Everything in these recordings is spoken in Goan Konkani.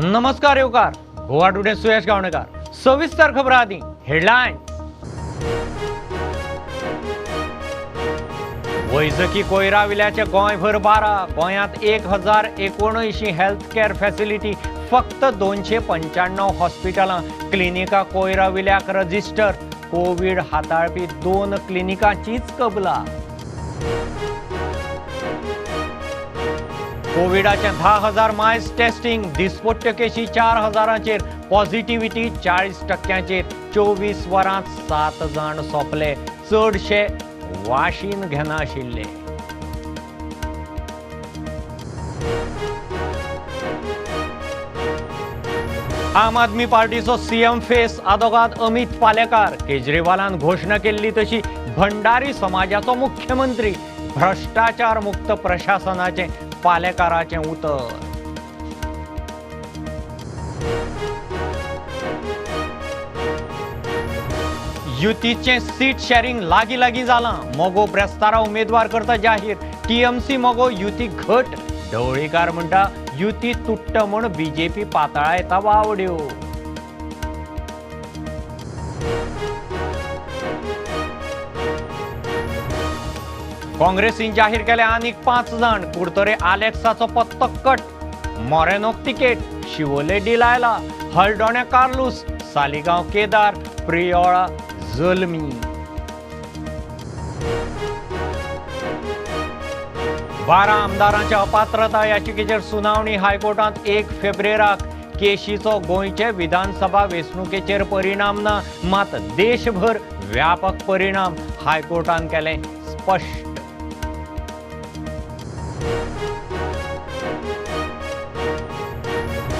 नमस्कार येवकार गोवा टुडे सुयश गावणेकर. सविस्तर खबर आदी हेडलायन्स. वैजकी कोयरा विल्याचे गोंयभर 12, गोंयांत 1079 हेल्थ केअर फॅसिलिटी, फक्त 295 हॉस्पिटलां, क्लिनिकां कोयरा विल्याक रजिस्टर. कोवीड हाताळपी 2 क्लिनिकांचीच कबला. कोविडाचे 10,000 मायज टेस्टिंग, दिसपट्ट्यो केशी 4,000चेर, पॉझिटिव्हिटी 40%चेर. 24 वरांत 7 जाण सोंपले, चडशे वाशीन घेनाशिल्ले. आम आदमी पार्टीचो सीएम फेस आदोगाद अमित पालेकार. केजरीवालान घोशणा केल्ली तशी भंडारी समाजाचो मुख्यमंत्री, भ्रष्टाचार मुक्त प्रशासनाचें पालेकाराचें उतर. युतीचें सीट शेअरिंग लागीं लागीं जालां. मगो ब्रेस्तारा उमेदवार करता जाहीर. टीएमसी मगो युती घट. ढवळीकार म्हणटा युती तुट्ट म्हूण बीजेपी पातळायता वावड्यो. काँग्रेसीन जाहीर केले आनीक 5 जाण. कुडतरे आलेक्साचो पत्तो कट, मोरेनोक तिकेट, शिवोले डिलायला, हळदोण्या कार्लूस, सालिगांव केदार, प्रियोळा जल्मी. 12 आमदारांच्या अपात्रता याचिकेचेर सुनावणी हायकोर्टांत 1 फेब्रुवाराक. केशीचो गोंयचे विधानसभा वेंचणुकेचेर परिणाम ना, मात देशभर व्यापक परिणाम हायकोर्टान केलें स्पश्ट.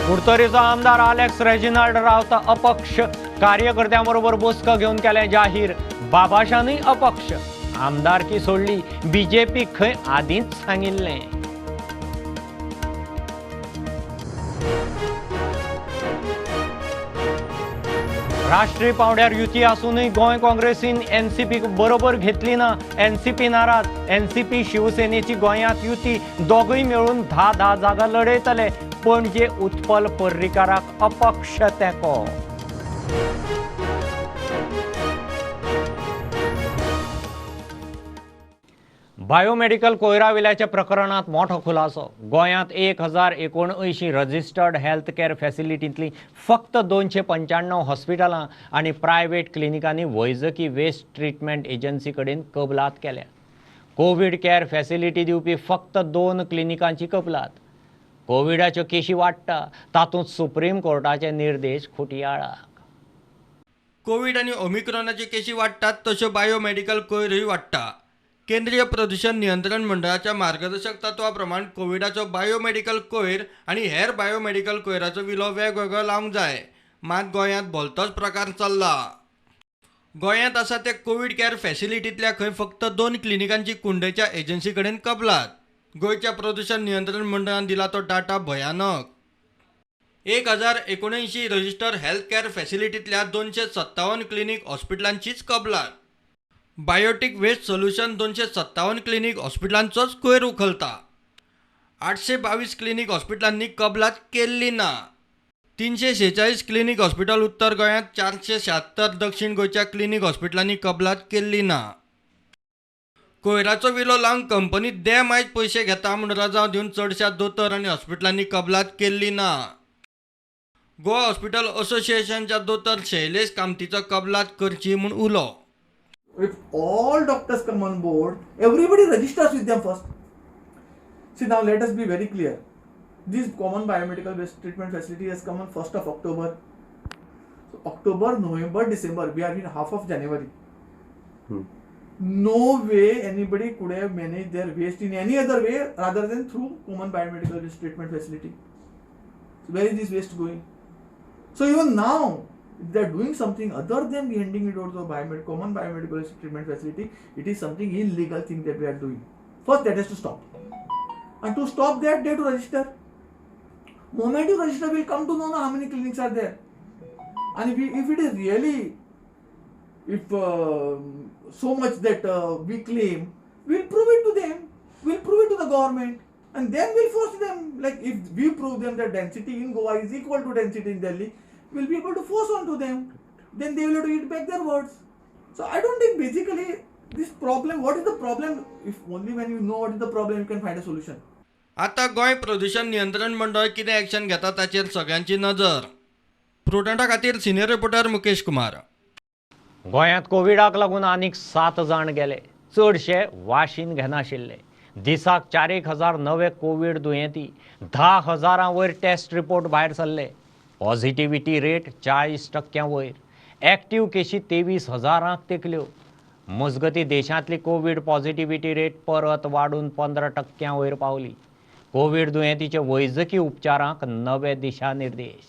कुडतरेचो आमदार आलेक्स रेजिनाल्ड रावता अपक्ष. कार्यकर्त्यां बरोबर बसका घेवन केलें जाहीर. बाबाशानूय अपक्ष. आमदारकी सोडली, बीजेपी खंय आदींच सांगिल्लें. राष्ट्रीय पांवड्यार युती आसूनय गोंय काँग्रेसीन एनसीपी बरोबर घेतली ना. एनसीपी नाराज. एनसीपी शिवसेनेची गोंयांत युती, दोगूय मेळून 10-10 जागा लढयतले. पणजे उत्पल पर्रीकाराक अपक्ष तेंको. बायोमेडिकल कोयरा विल्याच्या प्रकरणात मोठो खुलासो. गोंयांत 1079 रजिस्टर्ड हेल्थ केअर फॅसिलिटींतली फक्त 295 हॉस्पिटलां आनी प्रायव्हेट क्लिनिकांनी वैजकी वेस्ट ट्रिटमेंट एजन्सी कडेन कबलात केल्या. कोवीड केअर फॅसिलिटी दिवपी फक्त 2 क्लिनिकांची कबलात. कोविडाच्यो केशी वाडटा, तातूंत सुप्रीम कोर्टाचे निर्देश खुटयाळाक. कोवीड आनी ओमिक्रॉनाच्यो केशी वाडटात तश्यो बायोमेडिकल कोयरूय वाडटा. केंद्रीय प्रदूषण नियंत्रण मंडळाच्या मार्गदर्शक तत्वा प्रमाण कोविडाचो बायोमेडिकल कोयर आनी हेर बायोमेडिकल कोयराचो विलो वेगवेगळो लावंक जाय. मात गोंयांत भलतोच प्रकार चल्ला. गोंयांत आसा ते कोवीड केअर फॅसिलिटींतल्या खंय फक्त 2 क्लिनिकांची कुंडयच्या एजन्सी कडेन कबलात. गोंयच्या प्रदूषण नियंत्रण मंडळान दिला तो डाटा भयानक. 1079 रजिस्टर हेल्थ केअर फॅसिलिटींतल्या 257 क्लिनीक हॉस्पिटलांचीच कबलात. बायोटीक वेस्ट सोल्युशन 257 क्लिनीक हॉस्पिटलांचोच कोयर उखलता. 822 क्लिनीक हॉस्पिटलांनी कबलात केल्ली ना. 346 क्लिनीक हॉस्पिटल उत्तर गोंयांत, 476 दक्षिण गोंयच्या क्लिनीक हॉस्पिटलांनी कबलात केल्ली ना. कोयराचो विलो लावंक कंपनी दे मायज पयशे घेता म्हूण रजांव दिवन चडश्या दोतोर आनी हॉस्पिटलांनी कबलात केल्ली ना. गोवा हॉस्पिटल असोसिएशनच्या दोतोर शैलेश कामतीचो कबलात करची म्हूण उलो. If all doctors come on board, everybody registers with them first. See, now let us be very clear. This common biomedical waste treatment facility has come on 1st of October. So October, November, December, we are in half of January. No way anybody could have managed their waste in any other way rather than through common biomedical waste treatment facility. So where is this waste going? So even now, if they are doing something other than handing it over to a common biomedical treatment facility, it is something illegal thing that we are doing. First, that has to stop. And to stop that, they have to register. Moment you register, we will come to know how many clinics are there. And if it is really, if so much that we claim, we will prove it to them. We will prove it to the government. And then we'll force them, like if we prove them that density in Goa is equal to density in Delhi, we'll be able to force onto them. Then they will have to eat back their words. So I don't think basically this problem, what is the problem? If only when you know what is the problem, you can find a solution. आता गोंय प्रदूषण नियंत्रण मंडळ कितें एक्शन घेता ताचेर सगळ्यांची नजर. प्रुडंटा खातीर सिनियर रिपोर्टर मुकेश कुमार. गोंयांत कोविडाक लागून आनीक 7 जाण गेले, चडशे वाशीन घेनाशिल्ले. दिसाक 4,000 नवे कोवीड दुयेंती, 10,000 वयर टेस्ट रिपोर्ट भायर सरले. पॉझिटिव्हिटी रेट 40% वयर. एक्टीव केशी 23,000 तेंकल्यो. मजगती देशांतली कोवीड पॉझिटिव्हिटी रेट परत वाडून 15% वयर पावली. कोवीड दुयेंतीचे वैजकी उपचारांक नवे दिशानिर्देश.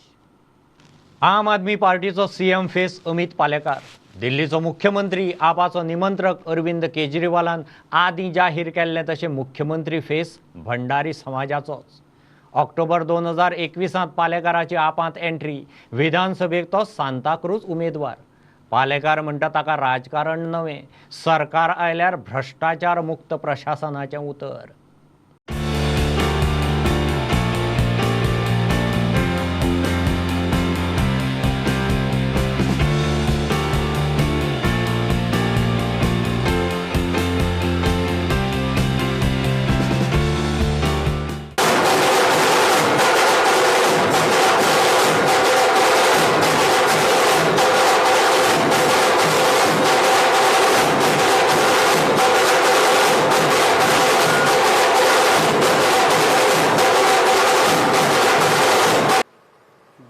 आम आदमी पार्टीचो सीएम फेस अमित पालेकार, दिल्लीचो मुख्यमंत्री आपाचो निमंत्रक अरविंद केजरीवालान आदीं जाहीर केल्लें तशें मुख्यमंत्री फेस भंडारी समाजाचोच. ऑक्टोबर 2021 पालेकाराची आपांत एंट्री. विधानसभेक तो सांताक्रूज उमेदवार. पालेकार म्हणटा ताका राजकारण नवें, सरकार आयल्यार भ्रश्टाचार मुक्त प्रशासनाचें उतर.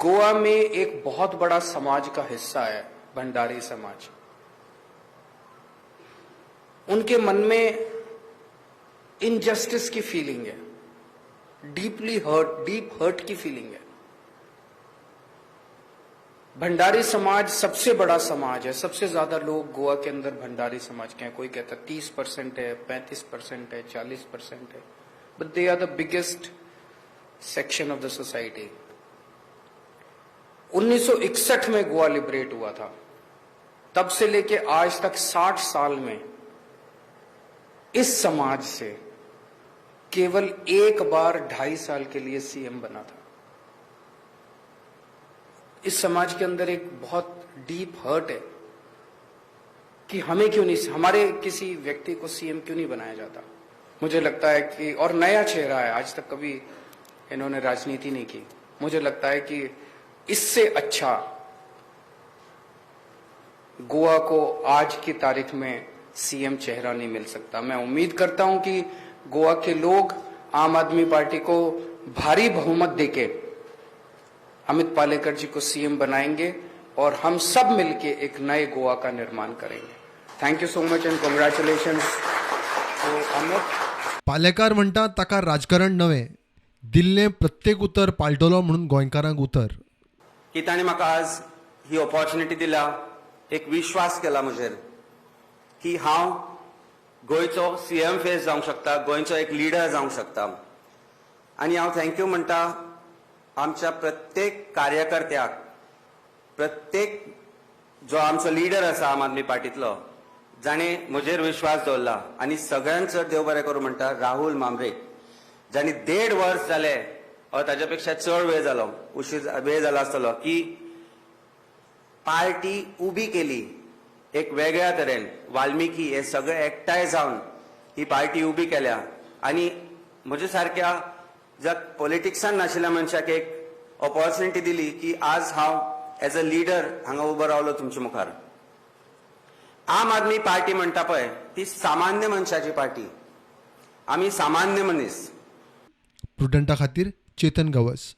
गोवा में एक बहुत बड़ा समाज का हिस्सा है भंडारी समाज. उनके मन में इनजस्टिस की फीलिंग है, डीपली हर्ट, डीप हर्ट की फीलिंग है. भंडारी समाज सबसे बड़ा समाज है, सबसे ज्यादा लोग गोवा के अंदर भंडारी समाज के हैं. कोई कहता 30% है, 35% है, 40% है, but they are the biggest section of the society. 1961 में गोवा लिबरेट हुआ था, तब से लेके आज तक 60 साल में इस समाज से केवल एक बार 2.5 साल के लिए सीएम बना था. इस समाज के अंदर एक बहुत डीप हर्ट है कि हमें क्यों नहीं, हमारे किसी व्यक्ति को सीएम क्यों नहीं बनाया जाता. मुझे लगता है कि, और नया चेहरा है, आज तक कभी इन्होंने राजनीति नहीं की. मुझे लगता है कि इससे अच्छा गोवा को आज की तारीख में सीएम चेहरा नहीं मिल सकता. मैं उम्मीद करता हूं कि गोवा के लोग आम आदमी पार्टी को भारी बहुमत देके अमित पालेकर जी को सीएम बनाएंगे और हम सब मिलके एक नए गोवा का निर्माण करेंगे. Thank you so much and congratulations to Amit. Palekar म्हणटा ताका राजकारण नवें, दिल्लें प्रत्येक उतर पाळटलो म्हणून गोंयकारांक उतर. की ताणें म्हाका आज ही ऑपॉर्च्युनिटी दिल्या, एक विश्वास केला म्हजेर की हांव गोंयचो सीएम फेस जावंक शकता, गोंयचो एक लिडर जावंक शकता. आनी हांव thank you म्हणटा आमच्या प्रत्येक कार्यकर्त्याक, प्रत्येक जो आमचो लिडर आसा आम आदमी पार्टींतलो, जाणें म्हजेर विश्वास दवरला. आनी सगळ्यांत चड देव बरें करूं म्हणटा राहुल मामरेक, जाणें 1.5 वर्स जालें और ताज्या पेक्षा चड वेळ जालो, उशीर वेळ जाला आसतलो, की पार्टी उबी केली एक वेगळ्या तरेन. वाल्मिकी हे सगळे एकठांय जावन ही पार्टी उबी केल्या आनी म्हज्या सारक्या ज्या पॉलिटिक्सान नाशिल्ल्या मनशाक एक ऑपॉर्च्युनिटी दिली की आज हांव एज अ लिडर हांगा उबो रावलो तुमच्या मुखार. आम आदमी पार्टी म्हणटा पळय ती सामान्य मनशाची पार्टी, आमी सामान्य मनीस. प्रुडंटा खातीर चेतन गवस.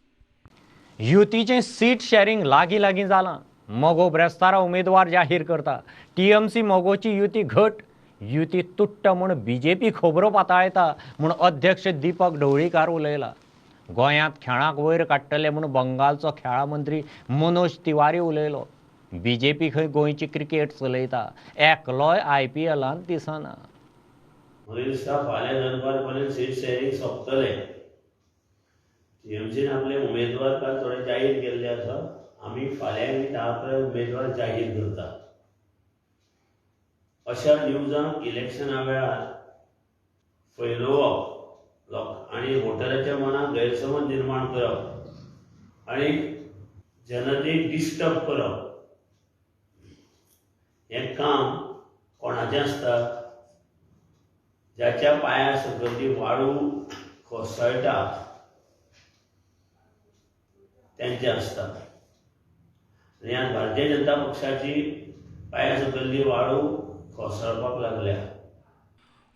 युतीचें सीट शेअरिंग लागीं लागीं जालां. मगो ब्रेस्तारा उमेदवार जाहीर करता. टीएमसी मगोची युती घट, युती तुट्टा म्हूण बीजेपी खबरो पाताळयता म्हूण अध्यक्ष दीपक ढवळीकार उलयला. गोंयांत खेळाक वयर काडटले म्हूण बंगालचो खेळा मंत्री मनोज तिवारी उलयलो. बीजेपी खंय गोंयची क्रिकेट चलयता, एकलोय आयपीएलांत दिसना. म्हाका दिसता फाल्यां दनपार पर्यंत सीट शेअरिंग सोंपतलें. टीएमसीन आपले उमेदवार काल थोडे जाहीर केल्ले आसा, आमी फाल्यां आनी 10 पर्यंत उमेदवार जाहीर करता. अशा न्यूजांक इलेक्शना वेळार फैलोवप लोक आनी वोटराच्या मनात गैरसमज निर्माण करप आनी जनतेक डिस्टर्ब करप हें काम कोणाचें आसता? ज्याच्या पांया सकयली वाळू कोसळटा तेंचें आसता. आनी आज भारतीय जनता पक्षाची पांया सकयली वाळू कोसळपाक लागल्या.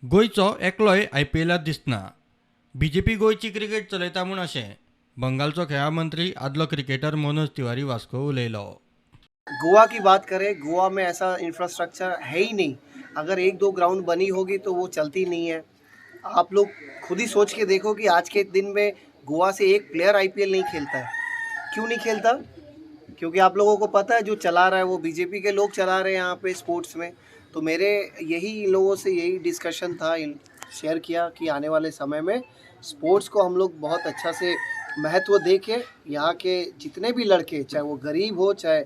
गोंयचो एकलोय आयपीएलात दिसना. बीजेपी गोंयची क्रिकेट चलयता म्हूण अशें बंगालचो खेळा मंत्री आदलो क्रिकेटर मनोज तिवारी वास्को उलयलो. गोवा की बात करें, गोवा में ऐसा इंफ्रास्ट्रक्चर है ही नहीं. अगर एक दो ग्राउंड बनी होगी तो वो चलती नहीं है. आप लोग खुद ही सोच के देखो कि आज के दिन में गोवा से एक प्लेयर आईपीएल नहीं खेलता है. क्यों नहीं खेलता? क्योंकि आप लोगों को पता है जो चला रहा है वो बीजेपी के लोग चला रहे हैं यहाँ पे स्पोर्ट्स में. तो मेरे यही लोगों से यही डिस्कशन था, शेयर किया कि आने वाले समय में स्पोर्ट्स को हम लोग बहुत अच्छा से महत्व दे के यहाँ के जितने भी लड़के, चाहे वो गरीब हो, चाहे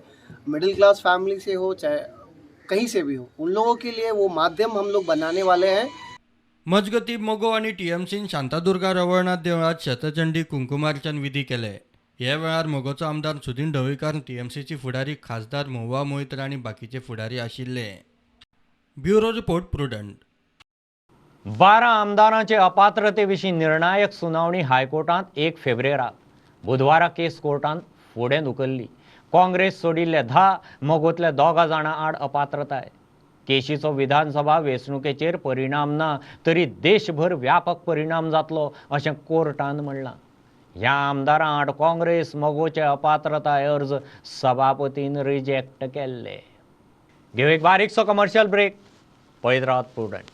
मिडिल क्लास फैमिली से हो, चाहे कहीं से भी हो, उन लोगों के लिए वो माध्यम हम लोग बनाने वाले हैं. मजगती मगो आनी टीएमसीन शांतादुर्गा रवळनाथ देवळात शतचंडी कुंकुमार्चन विधी केले. ह्या वेळार मगोचो आमदार सुदीन ढवळीकार, टीएमसीची फुडारी खासदार महुआ मोहित्रा आनी बाकीचे फुडारी आशिल्ले. Bureau report, Prudent. 12 आमदारांचे अपात्रते विशीं निर्णायक सुनावणी हायकोर्टांत 1 फेब्रुवाराक, बुधवारा केस कोर्टांत फुडें धुकल्ली. काँग्रेस सोडिल्ले 10, मगोंतल्या 2 जाणां आड अपात्रताय. केशीचो विधानसभा वेंचणुकेचेर परिणाम ना तरी देशभर व्यापक परिणाम जातलो अशें कोर्टान म्हणलां. ह्या आमदारां आड काँग्रेस मगोचे अपात्रताय अर्ज सभापतीन रिजेक्ट केल्ले. घेवं एक बारीकसो कमर्शियल ब्रेक. पळयत रावात Prudent.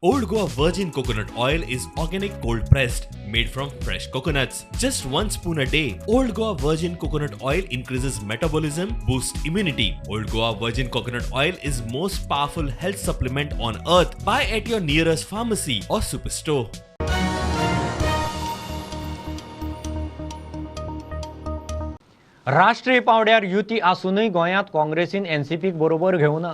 Old Goa Virgin Coconut Oil is organic cold pressed, made from fresh coconuts. Just 1 spoon a day. Old Goa Virgin Coconut Oil increases metabolism, boosts immunity. Old Goa Virgin Coconut Oil is most powerful health supplement on earth. Buy at your nearest pharmacy or superstore. राष्ट्रीय पावंड्यार युती आसूनय गोंयांत काँग्रेसीन एनसीपीक बरोबर घेवना.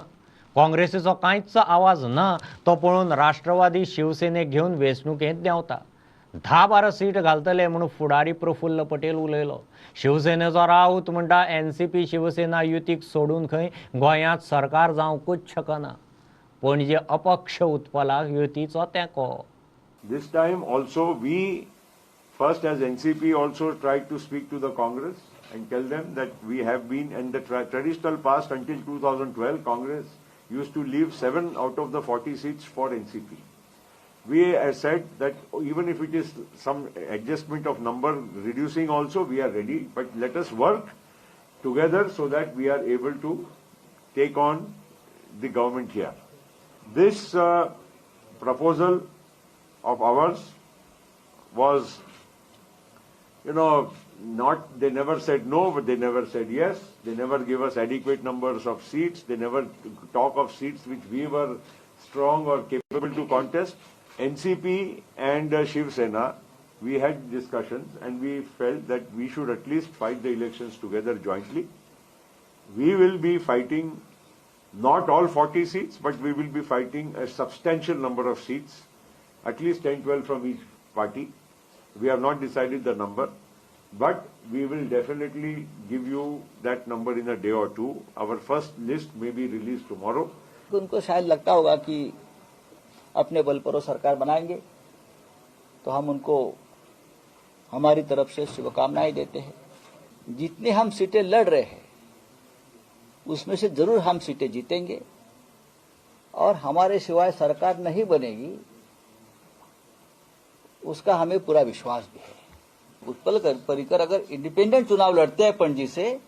काँग्रेसीचो कांयच आवाज ना तो पळोवन राष्ट्रवादी शिवसेनेक घेवन वेंचणुकेंत देंवता. 10-12 सीट घालतले म्हणून फुडारी प्रफुल्ल पटेल उलयलो. शिवसेनेचो राऊत म्हणटा एनसीपी शिवसेना युतीक सोडून खंय गोंयांत सरकार जावंकूच शकना. पणजे अपक्ष उत्पलाक युतीचो तेंको. This time also we first as NCP also tried to speak to the Congress and tell them that we have been in the traditional past until 2012 Congress used to leave 7 out of the 40 seats for NCP. We have said that even if it is some adjustment of number reducing also, we are ready, but let us work together so that we are able to take on the government here. This proposal of ours was, you know, not, they never said no, but they never said yes. They never give us adequate numbers of seats. They never talk of seats which we were strong or capable to contest. NCP and Shiv Sena, we had discussions and we felt that we should at least fight the elections together jointly. We will be fighting not all 40 seats, but we will be fighting a substantial number of seats, at least 10-12 from each party. We have not decided the number, but we will definitely give you that number in a day or two. Our first list may be released tomorrow. उनको शायद लगता होगा कि अपने बल पर वो सरकार बनाएंगे, तो हम उनको हमारी तरफ से शुभकामनाएं देते हैं. जितने हम सीटें लड़ रहे हैं उसमें से जरूर हम सीटें जीतेंगे और हमारे सिवाय सरकार नहीं बनेगी, उसका हमें पूरा विश्वास भी है. उत्पल पर्रिकर अगर इंडिपेंडेंट चुनाव लड़ते हैं पणजी से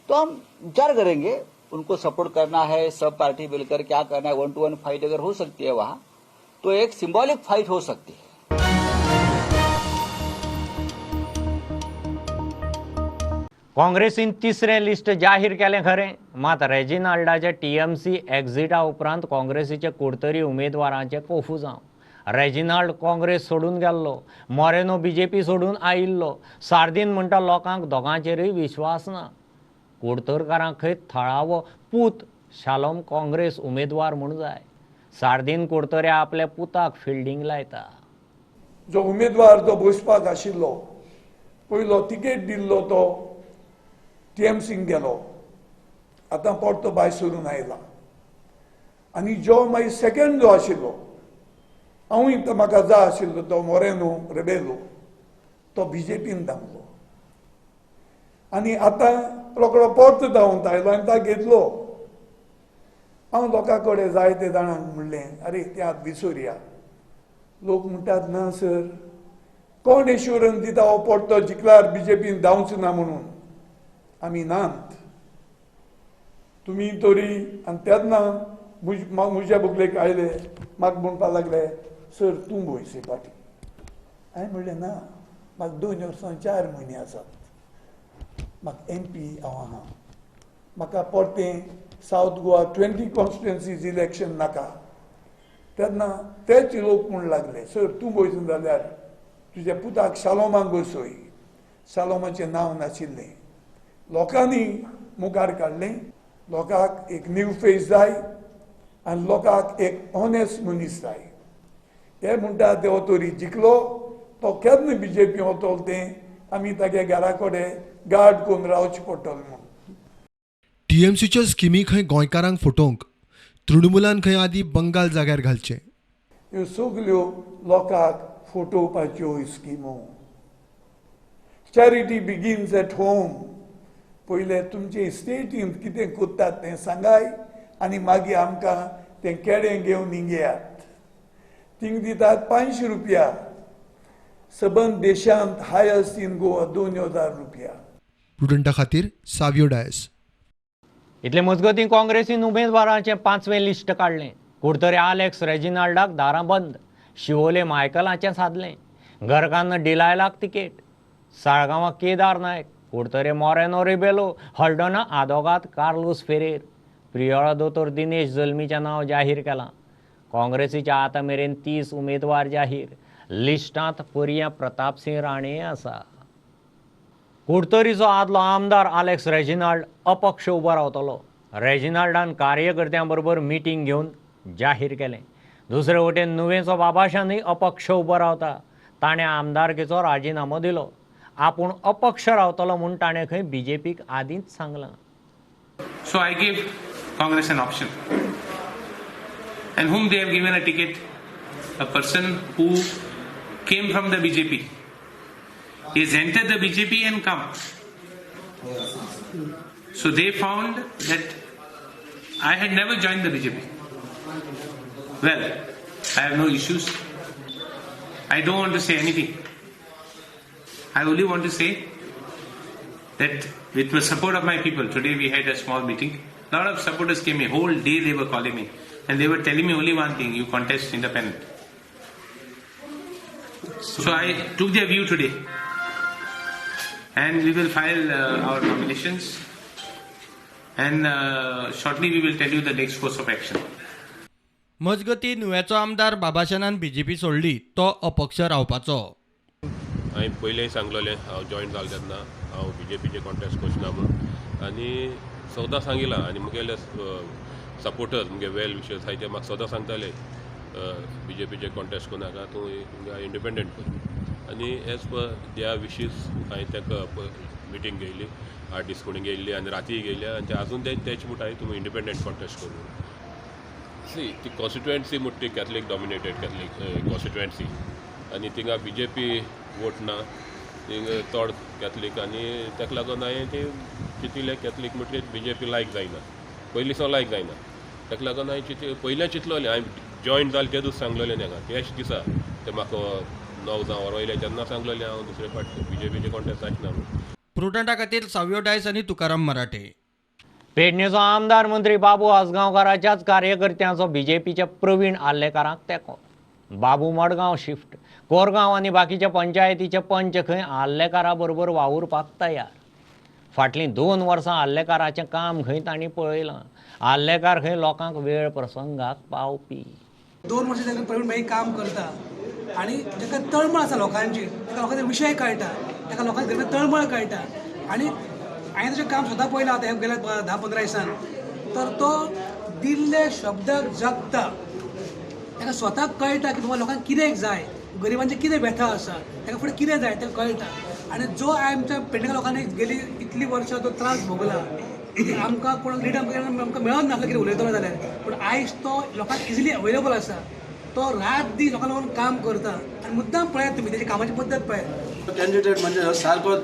तो हम विचार करेंगे, उनको सपोर्ट करना है, सब पार्टी मिलकर क्या करना है. 1-to-1 fight अगर हो सकती है वहां तो एक सिंबॉलिक फाइट हो सकती है. काँग्रेसीन तिसरें लिस्ट जाहीर केलें खरें, मात रेजिनाल्डाच्या टीएमसी एक्झिटा उपरांत काँग्रेसीचे कुडतरी उमेदवारांचें कोफुजांव. रेजिनाल्ड काँग्रेस सोडून गेल्लो, मोरेनो बीजेपी सोडून आयिल्लो. सार्दीन म्हणटा लोकांक दोगांचेरूय विश्वास ना. कुडतरकारांक खंय थळावो पूत शालोम काँग्रेस उमेदवार म्हूण जाय. सार्दीन कुडतरे आपल्या पुताक फिल्डींग लायता. जो उमेदवार जो बसपाक आशिल्लो पयलो तिकेट दिल्लो तो टीएमसीन गेलो, आतां परतो भायर सरून आयला. आनी जो मागीर सेकेंड जो आशिल्लो हांवूय तो म्हाका जाय आशिल्लो तो मोरेनो रेबेलो तो बीजेपीन धांवलो आनी आतां रोकडो परतो धांवत आयलो आनी ताका घेतलो. हांव लोकां कडेन जायते जाणांक म्हणलें, अरे ते आतां विसरया. लोक म्हणटात ना सर, कोण एश्युरन्स दिता हो परतो जिखल्यार बीजेपीन धांवचो ना म्हणून? आमी नात, तुमी तरी. आनी तेन्ना म्हज्या बुकलेक आयले, म्हाका म्हणपाक लागले, सर तूं वयस पाटी. हांवें म्हणलें ना, म्हाका 2 वर्सां 4 म्हयने आसात, म्हाका एमपी हांव आहा, म्हाका परतें सावथ गोवा 20 कॉन्स्टिट्युएन्सीज इलेक्शन नाका. तेन्ना तेच लोक म्हूण लागले, सर तूं वयस जाल्यार तुज्या पुताक शालोमाक बसय. शालोमाचें नांव नाशिल्लें, लोकांनी मुखार काडलें. लोकांक एक न्यू फेस जाय आनी लोकांक एक ऑनेस्ट मनीस जाय. हे म्हणटा ते तरी जिखलो तो केन्ना बीजेपी वतलो तें आमी तागे घरा कडेन गार्ड करून रावचें पडटलें म्हणून. टीएमसीच्यो स्किमी खंय गोंयकारांक फटोवंक तृणमूलान खंय आदी बंगाल जाग्यार घालचें. ह्यो सगल्यो लोकांक फटोवपाच्यो स्किमो. Charity begins at home. पयलें तुमचे स्टेटींत कितें करतात तें सांगाय आनी मागीर आमकां तें केळें घेवन हिंगयात. थिंग दितात 500 रुपया, सबंद देशांत हायस्ट इन गोवा 2000 रुपया. प्रुडंटा खातीर सावियो डायस. इतले मजगतीं काँग्रेसीन उमेदवारांचें 5वें लिस्ट काडलें. कुडतरे आलेक्स रेजिनाल्डाक दारां बंद, शिवोले मायकलाचें सादलें, घरकान्न डिलायलाक तिकेट, साळगांवां केदार नायक, कुडतरे मोरेनो रिबेलो, हळदोणा आदोगाद कार्लूस फेरेर, प्रियोळा दोतोर दिनेश जल्मीचें नांव जाहीर केलां. काँग्रेसीच्या आतां मेरेन 30 उमेदवार जाहीर. लिस्टांत पर्यां प्रतापसिंह राणे आसा. कुडतरीचो आदलो आमदार आलेक्स रेजिनाल्ड अपक्ष उबो रावतलो. रेजिनाल्डान कार्यकर्त्यां बरोबर मिटींग घेवन जाहीर केलें. दुसरे वटेन नुवेंचो बाबाशानूय अपक्ष उबो रावता. ताणें आमदारकेचो राजिनामो दिलो. आपूण अपक्ष रावतलो म्हूण ताणें खंय बीजेपीक आदींच सांगलां. So I give Congress an option. And whom they have given a ticket? A person who came from the BJP. He has entered the BJP and come. So they found that I had never joined the BJP. Well, I have no issues. I don't want to say anything. I only want to say that with the support of my people, today we had a small meeting. A lot of supporters came here. Whole day they were calling me. And they were telling me only one thing, you contest independent. So I took their view today. And we will file our nominations. And shortly we will tell you the next course of action. मजगतीं नुवेचो आमदार बाबाशानान बीजेपी सोडली, तो अपक्ष रावपाचो. हांवें पयलें सांगलेलें, हांव जॉयन जालें तेन्ना हांव बीजेपीचे कॉन्टेस्ट करचो ना म्हूण, आनी सदां सांगिलां. आनी मुगेले सपोर्टर्स, मुगे वेल विशर्स आहाय ते म्हाका सदां सांगताले, बीजेपीचे कॉन्टेस्ट करनाका, तूं इंडिपेंडंट कर. आनी एज पर their wishes हांवें ताका मिटींग घेयली, 8 दीस कोणी घेयल्ली आनी रातीय घेयली, आनी ते आजून ते तेच म्हणटाय तुमी इंडिपेंडंट कॉन्टेस्ट करूं. सी, ती कॉन्स्टिट्युएन्सी म्हणटा ती कॅथलीक डॉमिनेटेड कॅथलीक कॉन्स्टिट्युएन्सी, आनी थिंगा बी जे पी वोट ना, थिंगा चड कॅथलीक, आनी ताका लागून हांवें ती चिंतिल्लें कॅथलीक म्हणटकीर बी जे पी लायक जायना, पयलीं सावन लायक जायना. ताका लागून हांवें चिंत पयलें चिंतलोलें, हांवें जॉयन जालें ते दीस सांगलेलें ताका, त्याच दिसा ते म्हाका 9 जावं वरोयलें तेन्ना सांगलेलें हांव दुसरे फावट बी जे पीचे कॉन्टेस्ट जायना म्हणून. प्रुडंटा खातीर सावियो डायस आनी तुकाराम मराठे. पेडणेचो आमदार मंत्री बाबू आजगांवकाराच्याच कार्यकर्त्यांचो बीजेपीच्या प्रवीण आर्लेकाराक तेंको. बाबू मडगांव शिफ्ट, कोरगांव आनी बाकीच्या पंचायतीचे पंच खंय आर्लेकारा बरोबर वावुरपाक तयार. फाटलीं 2 वर्सां आर्लेकाराचें काम खंय तांणी पळयलां. आर्लेकार खंय लोकांक वेळ प्रसंगाक पावपी. 2 वर्सां जाल्यार प्रवीण भाई काम करता आनी ताका तळमळ आसा लोकांची, ताका लोकांचे विशय कळटा, ताका लोकांचे तळमळ कळटा. आनी हांवें ताचें काम स्वता पळयलां आतां गेल्या 10-15 दिसान. तर तो दिल्ले शब्दाक जगता. ताका स्वताक कळटा की बाबा लोकांक कितें जाय, गरिबांचें कितें व्यथा आसा, ताका फुडें कितें जाय तें कळटा. आनी जो आमच्या पेडणेकर लोकांनी गेली इतलीं वर्सां जो त्रास भोगला, आमकां कोण लिडर आमकां मेळोन नासलो कितें उलयतलो जाल्यार, पूण आयज तो लोकांक इजिली अवेलेबल आसा. तो रात दीस लोकां लागून काम करता आनी मुद्दाम पळयात तुमी तेजी कामाची पद्दत पळयात. कॅन्डिडेट म्हणजे सारको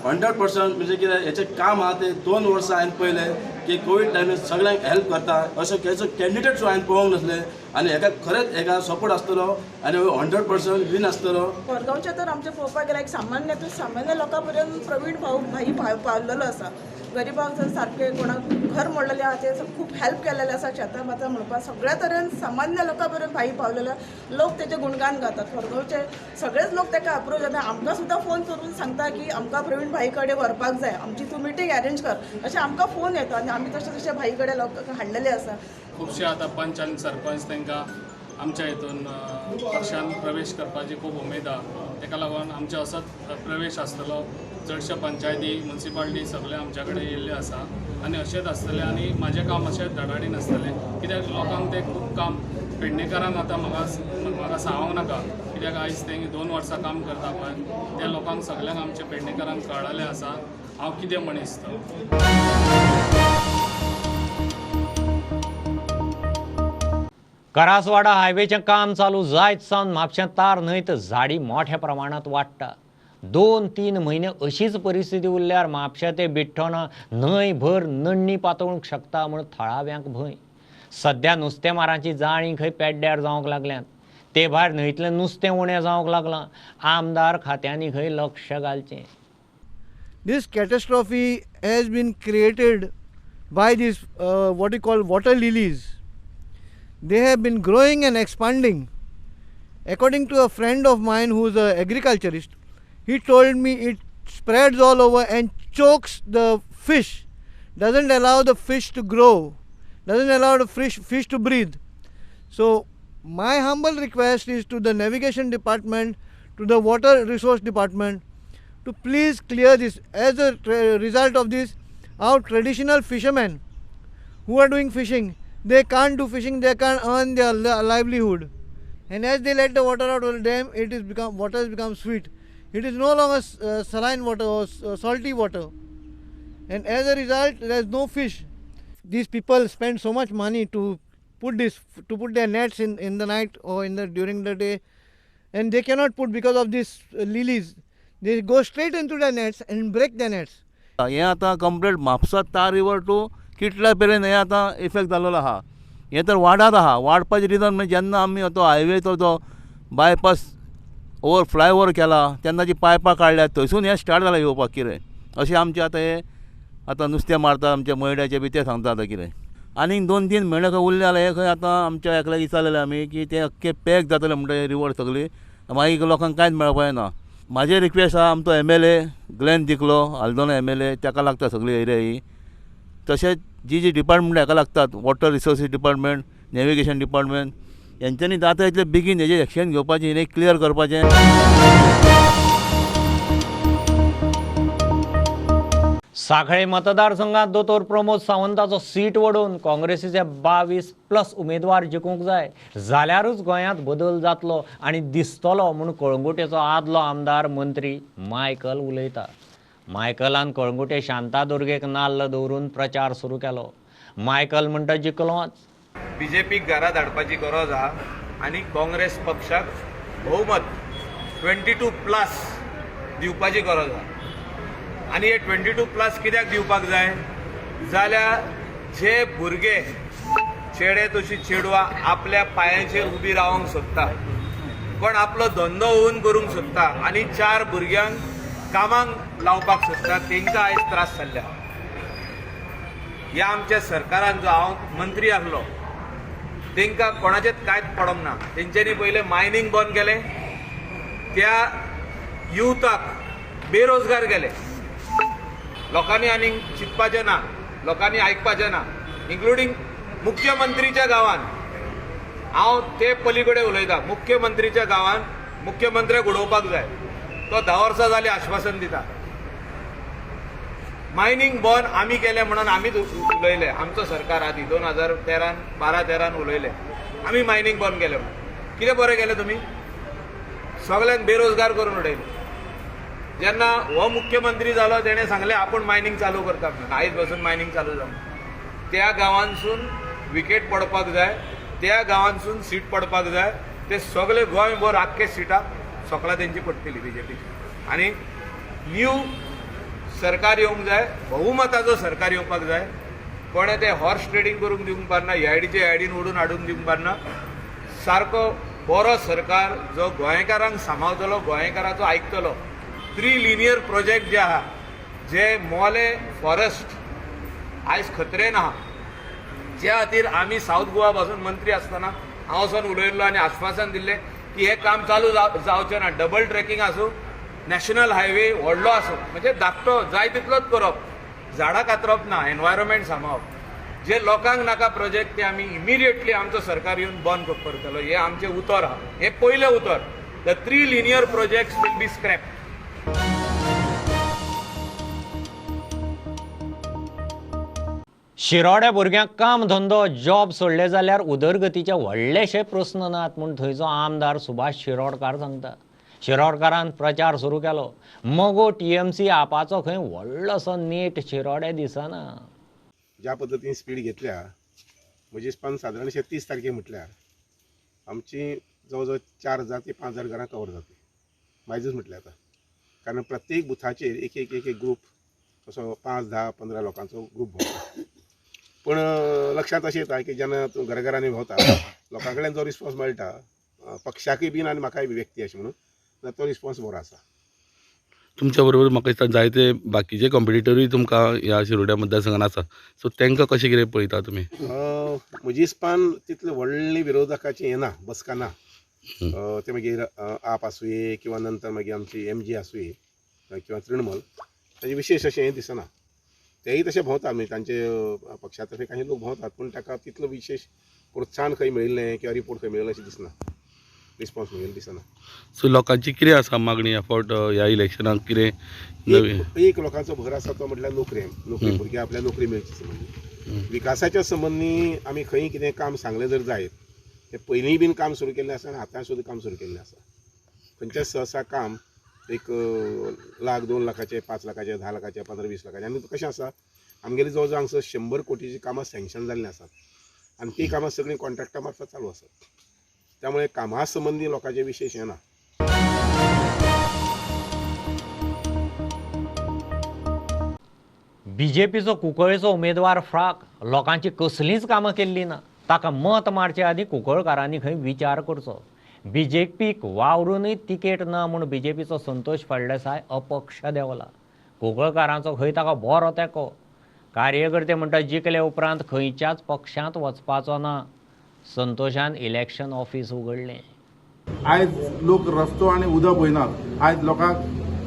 100% म्हणजे कितें हेचें काम आहा तें 2 वर्सां हांवें पळयलें की कोवीड टायमार सगळ्यांक हेल्प करता अशें हेचो कॅन्डिडेट सुद्दां हांवें पळोवंक नासलें आनी हेका खरेंच हेका सपोर्ट आसतलो आनी 100% वीन आसतलो. कोरगांवचें तर आमचें पळोवपाक गेल्यार एक सामान्य सामान्य लोकां पर्यंत प्रवीण भाऊ भाई पावलेलो आसा. गरिबांक जर सारकें कोणाक घर मोडलेलें आहा ते खूब हेल्प केलेलें आसा, शेतां भातां म्हणपाक सगळ्या तरेन सामान्य लोकां पर्यंत भाई पावलेलो. लोक तेजें गुणगान गातात, कोरगांवचे सगळेच लोक ताका अप्रोच जाता. आमकां सुद्दां फोन करून सांगता की आमकां प्रवीण भाई कडेन व्हरपाक जाय, आमची तूं मिटींग अरेंज कर अशें आमकां फोन येता आनी आमी तशें तशें भाई कडेन लोक हाडलेले आसा. खुबशे आतां पंच आनी सरपंच तांकां आमच्या हितून पक्षान प्रवेश करपाची खूब उमेद आहा. ताका लागून आमचे असोच प्रवेश आसतलो. चडश्या पंचायती मुन्सिपालिटी सगळे आमच्या कडेन येयल्ले आसा आनी अशेंच आसतलें. आनी म्हाजें काम अशेंच धडाडीन आसतलें, कित्याक लोकांक तें खूब काम पेडणेकारांक आतां म्हाका सांगूंक नाका, कित्याक आयज ते 2 वर्सां काम करता पळय त्या लोकांक सगळ्यांक आमच्या पेडणेकारांक कळ्ळेलें आसा हांव कितें मनीस तो. करासवाडा हायवेचें काम चालू जायत सावन म्हापशें तार न्हंयत झाडी मोठ्या प्रमाणांत वाडटा. 2-3 म्हयने अशीच परिस्थिती उरल्यार म्हापशें ते बिठ्ठोना न्हंय भर नडणी पातळूंक शकता म्हूण थळाव्यांक भंय. सद्या नुस्तेमारांची जाळीं खंय पेड्ड्यार जावंक लागल्यांत, ते भायर न्हंयतलें नुस्तें उणें जावंक लागलां. आमदार खात्यांनी खंय लक्ष घालचें. This catastrophe has been created by this what you call water lilies. They have been growing and expanding. According to a friend of mine who is an agriculturist, he told me it spreads all over and chokes the fish, doesn't allow the fish to grow, doesn't allow the fish to breathe. So my humble request is to the navigation department, to the water resource department, to please clear this. As a result of this, our traditional fishermen who are doing fishing, they can't do fishing, they can't earn their livelihood. And as they let the water out of the dam, it is become, water has become sweet. It is no longer saline water or salty water. And as a result, there is no fish. These people spend so much money to put this, to put their nets in the night or in the during the day, and they cannot put because of these lilies. They go straight into their nets and break their nets. हें आतां कंप्लीट म्हापसा तार रिवर टू किटला मेरेन हें आतां इफेक्ट जाल्लो आहा. हें तर वाडत आहा. वाडपाचें रिजन म्हणजे जेन्ना आमी तो हायवे तो बायपास ओवर फ्लायओवर केला तेन्ना जी पायपां काडल्या थंयसून हें स्टार्ट जालां येवपाक कितें अशें आमचें आतां हें आतां नुस्तें मारता आमच्या मयड्याचें बी तें सांगता आतां कितें. आनीक 2-3 म्हयने खंय उरले जाल्यार हें खंय आतां आमच्या एकल्याक विचारलेलें आमी की तें अख्खें पॅक जातलें म्हणटा हें रिवर सगळी, मागीर लोकांक कांयच मेळपाचें ना. म्हाजें रिक्वेस्ट आहा आमचो MLA Glenn Diclo, Aldona MLA, ताका लागता सगळी एरिया ही. तशेंच जी जी डिपार्टमेंट हाका लागतात, water resources department, navigation department, हेंच्यांनी जाता इतले बेगीन हेजेर एक्शन घेवपाचें, हें क्लियर करपाचें. सांखळे मतदारसंघात दोतोर प्रमोद सावंताचो सीट वडोवन काँग्रेसीचे 22+ उमेदवार जिखूंक जाय जाल्यारूच गोंयांत बदल जातलो आनी दिसतलो म्हूण कळंगुटेचो आदलो आमदार मंत्री मायकल उलयता. मायकलान कळंगुटे शांतादुर्गेक नाल्ल दवरून प्रचार सुरू केलो. मायकल म्हणटा जिखलोच. बीजेपीक घरा धाडपाची गरज आहा आनी काँग्रेस पक्षाक बहुमत 22+ दिवपाची गरज आहा. आनी हे 22+ कित्याक दिवपाक जाय जाल्यार जे भुरगे चेडे तशी चेडवां आपल्या पांयाचेर उबी रावंक सोदता, पण आपलो धंदो ओन करूंक सोदता आनी 4 भुरग्यांक कामाक लावपाक सोदता, तांकां आयज त्रास जाल्ले. ह्या आमच्या सरकारान जो हांव मंत्री आसलो तांकां कोणाचेच कांयच पडोंक ना. तेंच्यांनी पयलें मायनींग बंद केलें, त्या युथाक बेरोजगार केले. लोकांनी आनीक चिंतपाचें ना, लोकांनी आयकपाचें ना, इन्क्लुडींग मुख्यमंत्रीच्या गांवान. हांव ते पलीकडे उलयतां, मुख्यमंत्रीच्या गांवान मुख्यमंत्र्याक उडोवपाक जाय. तो 10 वर्सां जालीं आश्वासन दिता. मायनींग बंद आमी केलें म्हणून आमीच उलयले, आमचो सरकार आदी 2013 12-13 उलयले आमी मायनींग बंद केलें म्हणून. कितें बरें केलें तुमी? सगल्यांक बेरोजगार करून उडयले. जेन्ना हो मुख्यमंत्री जालो तेणें सांगलें आपूण मायनींग चालू करता म्हणून, आयज पासून मायनींग चालू जावं. त्या गांवांसून विकेट पडपाक जाय, त्या गांवांसून सीट पडपाक जाय, ते सगळे गोंयभर आख्खे सिटां सगळां तेंची पडटली बीजेपीची. आनी न्यू सरकार येवंक जाय, बहुमताचो सरकार येवपाक जाय. कोणें ते हॉर्स ट्रेडींग करूंक दिवंक पारना, ह्याडीचे ह्याडीन ओडून हाडूंक दिवंक पारना. सारको बरो सरकार जो गोंयकारांक सांबाळतलो, गोंयकाराचो आयकतलो. 3 लिनियर प्रोजेक्ट जे आहा, जे मोले फॉरेस्ट आयज खतरेन आहा, ज्या खातीर आमी सावथ गोवा पासून मंत्री आसतना हांव वचोन उलयल्लो आनी आश्वासन दिल्लें की हें काम चालू जावचें ना. डबल ट्रेकिंग आसूं, नॅशनल हायवे व्हडलो आसूं, म्हणजे धाकटो जाय तितलोच करप, झाडां कातरप ना, एनवायरमेंट सांबाळप. जे लोकांक नाका प्रोजेक्ट ते आमी इमिडिएटली आमचो सरकार येवन बंद करतलो, हें आमचें उतर आहा, हें पयलें उतर. The 3 linear projects will be scrap. शिरोड्या भुरग्यांक काम धंदो जॉब सोडले जाल्यार उदरगतीचे व्हडलेशे प्रस्न नात म्हूण थंयचो आमदार सुभाष शिरोडकार सांगता. शिरोडकारान प्रचार सुरू केलो. मगो टीएमसी आपाचो खंय व्हडलोसो नेट शिरोड्या दिसना. ज्या पद्दतीन स्पीड घेतल्या म्हजे हिसपान सादारणशे 30 तारखे म्हटल्यार आमची जवळ जवळ 4000 ते 5000 घरां कवर जातली मायजूच म्हटल्यार आतां. कारण प्रत्येक बुथाचेर एक एक एक एक ग्रूप असो 5, 10, 15 लोकांचो ग्रूप भोंवता. पूण लक्षांत अशें येता की जेन्ना तूं घराघरांनी भोंवता लोकां कडल्यान जो रिस्पॉन्स मेळटा पक्षाकूय बीन आनी म्हाकाय बी व्यक्ती अशें म्हणून तो रिस्पॉन्स बरो आसा. तुमच्या बरोबर म्हाका दिसता जायते बाकीचे कॉम्पिटिटरूय तुमकां ह्या शिरोड्या मतदारसंघान आसा, सो तांकां कशें कितें पळयता तुमी? म्हजी हिसपान तितले व्हडले विरोधकाचे हें ना, बसका ना. ते मागीर आप आसुये किंवा नंतर मागीर आमची एमजी आसुये किंवा तृणमूल, ताजें विशेश अशें हें दिसना. तेय तशें भोंवतात, म्हणजे तांचे पक्षा तर्फे काही लोक भोंवतात, पूण ताका तितलो विशेश प्रोत्साहन खंय मेळिल्लें किंवा रिपोर्ट खंय मेळिल्लें अशें दिसना, रिस्पॉन्स मेळिल्लो दिसना. सो लोकांची कितें आसा मागणी ह्या फावट ह्या इलेक्शनाक कितें नवीन? एक लोकांचो भर आसा तो म्हटल्यार नोकरी, नोकरी भुरग्यांक आपल्या नोकरी मेळची संबंदी. विकासाच्या संबंदी आमी खंय कितें काम सांगलें जर जायत तें पयलींय बीन काम सुरू केल्लें आसा आनी आतां सुद्दां काम सुरू केल्लें आसा. खंयचेंच सहसा काम एक लाख, 2 लाखाचे, 5 लाखाचे, 10 लाखाचे, 15, 20 लाखाचे. आनी कशें आसा आमगेली जवळ जवळ हांगसर 100 कोटीची कामां सँक्शन जाल्लीं आसात आनी ती कामां सगळीं कॉन्ट्रॅक्टा मार्फत चालू आसात. त्यामुळे कामा संबंदी लोकांचे विशेष हें ना. बीजेपीचो कुंकळेचो उमेदवार फ्राक लोकांची कसलींच कामां केल्लीं ना. ताका मत मारचे आदीं कुंकळकारांनी खंय विचार करचो. बीजेपीक वावरूनय तिकेट ना म्हूण बीजेपीचो संतोष फळदेसाय अपक्ष देंवला. कुंकळकारांचो खंय ताका बरो तेंको. कार्यकर्ते म्हणटा जिखले उपरांत खंयच्याच पक्षांत वचपाचो ना. संतोषान इलेक्शन ऑफिस उगडलें. आयज लोक रस्तो आनी उदक पळयनात, आयज लोकांक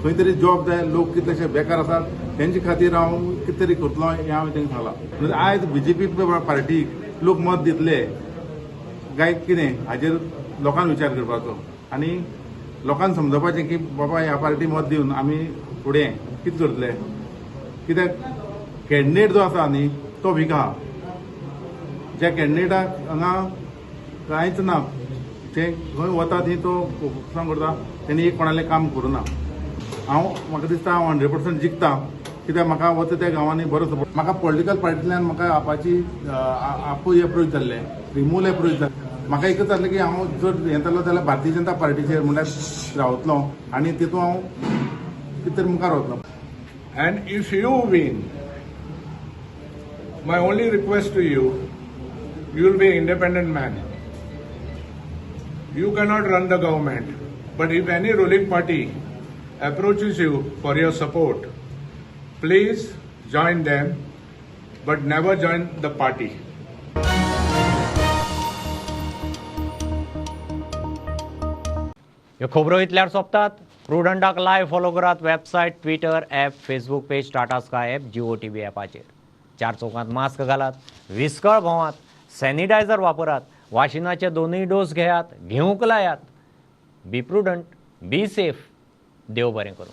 खंय तरी जॉब जाय, लोक कितलेशे बेकार आसात, तेंचे खातीर हांव कितें तरी करतलो हें हांवें तांकां सांगलां. आयज बीजेपी पार्टीक लोक मत दितले काय कितें हाजेर लोकांक विचार करपाचो आनी लोकांक समजपाचें की बाबा ह्या पार्टी मत दिवन आमी फुडें कितें करतले. कित्याक कॅन्डिडेट जो आसा न्ही तो वीक आहा, ज्या कॅन्डिडेटाक हांगा कांयच ना, ते खंय वता थंय तो फोकसान करता, तेणी एक कोणालें काम करूं ना. हांव म्हाका दिसता हांव 100% जिखता, कित्याक म्हाका वता त्या गांवांनी बरो सपोर्ट. म्हाका पॉलिटिकल पार्टींतल्यान म्हाका आपाची आपूय एप्रोच जाल्लें, रिमूल एप्रोच जाल्लें. म्हाका एकच जातलें की हांव जर हें जालो जाल्यार भारतीय जनता पार्टीचेर म्हणल्यार रावतलो आनी तितून हांव कितें तरी मुखार वतलो. And if you win, my only request to you, you will be an independent man. You cannot run the government, but if any ruling party approaches you for your support, please join them, but never join the party. ह्यो खबरो इतल्यार सोंपतात. प्रुडंटाक लायव्ह फॉलो करात website, Twitter app, Facebook page, Tata Sky app, Jio TV ॲपाचेर. 4 चौकांत मास्क घालात, विस्कळ भोंवात, सॅनिटायझर वापरात, वाशिनाचे 2 डोस घेयात, घेवंक लायात. बी प्रुडंट, बी सेफ. देव बरें करूं.